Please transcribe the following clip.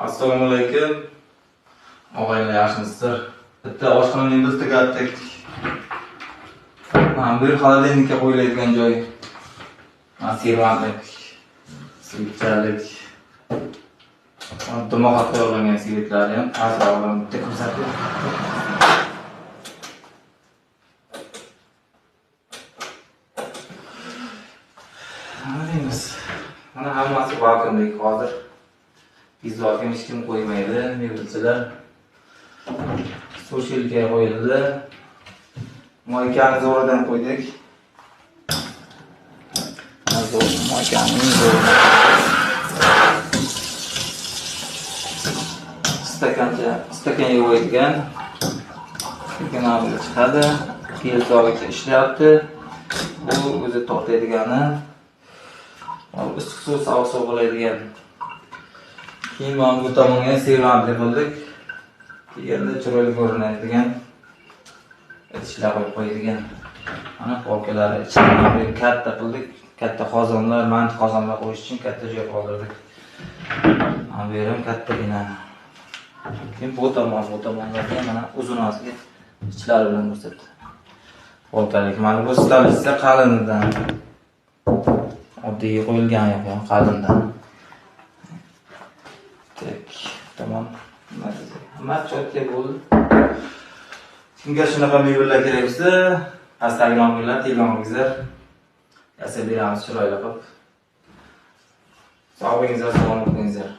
Assalomu alaykum. Og'aylar, yaxshimisizlar? Bitta oshxonani biz tugatdik. Mana bu холодильник ka qo'yiladigan joy. Mana servantlik, svetchalik. Dimoqqa tayyorlangan svetlari ham azroq bitta ko'rsatib. Nima deymiz? Mana hammasi vakuumlik hozir. Izlokim hech kim qo'ymaydi, mebelchilar. Сушилка qo'yildi. Мойка ni zo'ridan qo'ydik. Mana zo'r мойка ning zo'ridan. Stakancha, stakan yuvadigan. Kanalga chiqadi. Kelsogacha ishlayapti. Bu o'zi tortadigani. Issiq suv, sovuq suv bo'ladigan. Keyin mana bu tomonga servantli qildik. Kelganda chiroyli ko'rinadigan idishlar qo'yib qo'yadigan. Mana polkalari ichini katta qildik. Katta qozonlar, manti qozonlar qo'yish uchun katta joy qoldirdik. Mana bu yer ham kattagina. Keyin bu tomon, bu tomonlarda mana uzunasiga ichlari bilan ko'rsatdi. Polkalik. Mana bu stolitsa qalinidan. Oddiy qo'yilgan yo'q, ham qalindan. Tak, tamom. Nima cho'tka bo'ldi. Kimga shunaqa mebellar kerak bo'lsa, pastdagi nomerlar, telefon qilingizlar. Yasab beramiz chiroyli qilib. Sog' bo'lingizlar, salomat bo'lingizlar.